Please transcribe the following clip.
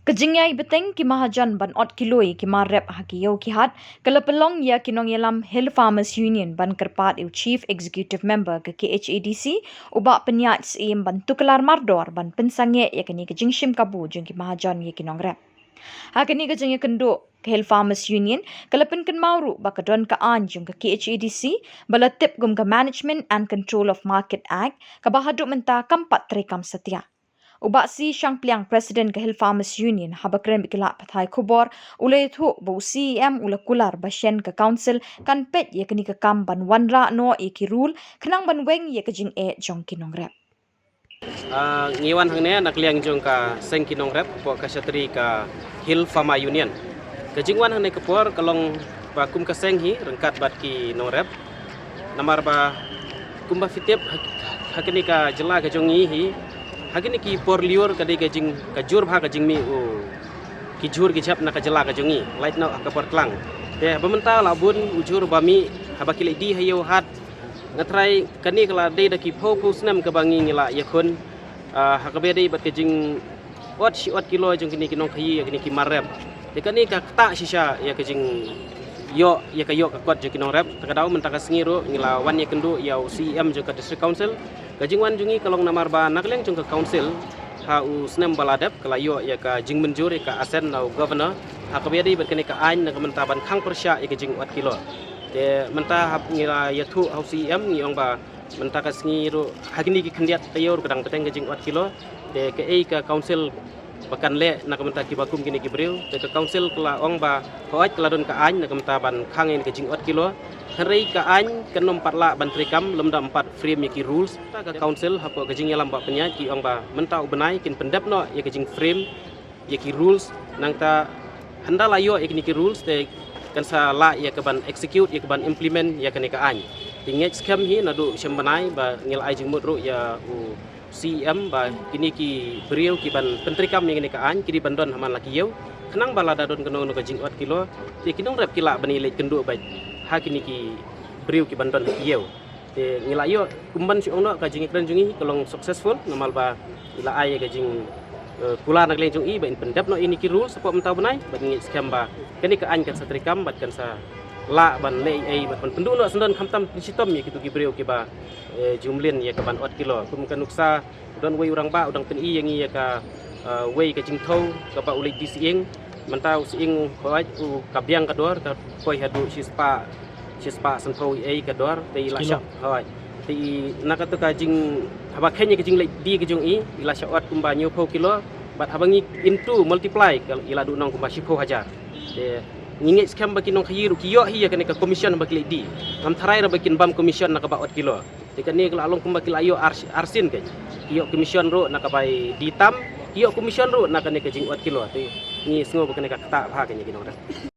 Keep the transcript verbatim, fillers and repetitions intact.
Ka jingïai bteng ki mahajon ban ot kilo ïa ki mar rep ha ki ïew ki hat ka la pynlong ïa ki nongïalam Hill Farmers Union ban kyrpad ïa u Chief Executive Member ka K H A D C, u Bah Pynïaid Syiem, ban tuklar mardor ban pynsangeh ïa kane ka jingshim kabu jong ki mahajon ïa ki nongrep. Ha kane ka jingïakynduh, ka Hill Farmers Union ka la pynkynmaw ruh ba ka don ka aiñ jong ka K H A D C ba la tip kum ka Management and Control of Market Act, kaba haduh mynta kam pat treikam satia. U Bah C Shangpliang, President ka Hill Farmers Union, haba kren bad ki lad pathai khubor, u la ïathuh ba u C E M u la kular ba shen ka Council kan peit ïa kane ka kam ban wanrah noh ïa ki rule khnang ban weng ïa ka jingeh jong ki nongrep. Ah, ngi wan hangne na ka liang jong ka seng ki nongrep, hapoh ka shatri ka Hill Farmer Union. Ka jingwan hangne ka por ka long ba kum ka seng hi ryngkat bad ki nongrep. Namar ba kumba phi tip ha, ha kane ka jylla ka jong ngi hi, ha kine ki por lyiur ka dei ka jing, ka jur bha ka jingmih u, ki jhur ki jhep na ka jylla ka jong ngi, lait noh ha ka por tlang. Te haba mynta la bun u jhur ba mih, haba ki leit die ha ïew hat, nga tharai kane ka la dei da ki phew phew snem kaba ngi, ngi la ïakhun, ah, ha kaba ïadei bad ka jing ot shi ot kilo jong kine ki nongkhaïi ïa kine ki mar rep. Te kane ka ktah shisha ïa ka jingïoh, ïa ka ïoh ka kot jong ki nongrep. Te ka daw mynta ka sngi ruh ngi la wan ïakynduh ïa u C E M jong ka District Council. Ka jingwan jong ngi ka long namar ba na ka liang jong ka Council, ha u snem ba la dep ka la ïoh ïa ka jingmynjur ïa ka assent na u Governor ha kaba ïadei bad kane ka aiñ na ka bynta ban khang pyrshah ïa ka jing ot kilo. Te mynta haba ngi la ïathuh ha u C E M, ngi ong ba mynta ka sngi ruh ha kine ki khyndiat taïew ruh ka dang bteng ka jing ot kilo. Te kaei ka Council ba kan leh na ka bynta kiba kum kine ki briew? Te ka Council ka la ong ba hooid ka la don ka aiñ na ka bynta ban khang ïa ka jing ot kilo. Hynrei ka aiñ kan ym pat lah ban treikam lymda ym pat frame ïa ki rules. Te ka Council hapoh ka jingïalam Bah Pynïaid ki ong ba mynta u bnai kin pyndep noh ïa ka jing frame ïa ki rules, nangta hynda la ïoh ïa kine ki rules te kan sa lah ïa ka ban execute, ïa ka ban implement ïa kane ka aiñ. Te ngeit skhem hi naduh shem bnai ba ngi la ai jingmut ruh ïa u C E M ba kine ki briew ki ban pyntreikam ïa kane ka aiñ ki dei ban don ha man la ki ïew, khnang ba lada don kano kano ka jing ot kilo te ki nongrep ki lah ban ïaleit kynduh beit ha kine ki briew ki ban don ha ki ïew. Te ngi la ïoh kumban shu ong noh ka jingïakren jong ngi ka long successful, namar ba ngi la ai ïa ka jing, eh, kular na ka liang jong i ba in pyndep noh ïa kine ki rules hapoh mynta u bnai, bad ngi ngeit skhem ba kane ka aiñ kan sa treikam bad kan sa lah ban leh ei ei bad ban pynduh noh syndon khamtam pynshitom ïa kito ki briew kiba, eh, ju mlien ïa ka ban ot kilo. Kum ka nuksa, don uwei u rangbah u dang pyni ïa ngi ïa ka, eh, uwei ka jingthew kaba u leit die sying. Mynta u sying hooid u ka biang ka dor, ka poi haduh shispah, shispah sanphew ei ei ka dor, te i la shah, hooid. Te i na kato ka jing, haba kheiñ ïa ka jingleit die ka jong i, i la shah ot kumba hynñiewphew kilo, bad haba ngi into, multiply, ka i la duh nong kumba shiphew hajar. Te ngi ngeit skhem ba ki nongkhaïi ruh ki ïoh hi ïa kane ka commission haba ki leit die. Ngam tharai ruh ba kin bam commission na kaba ot kilo. Te kane ka la long kumba ki la ïoh ar, arsien kein. Ki ïoh commission ruh na kaba die tam, ki ïoh commission ruh na kane ka jing ot kilo. Te ngi sngew ba kane ka ktah bha kein ïa ki nongrep.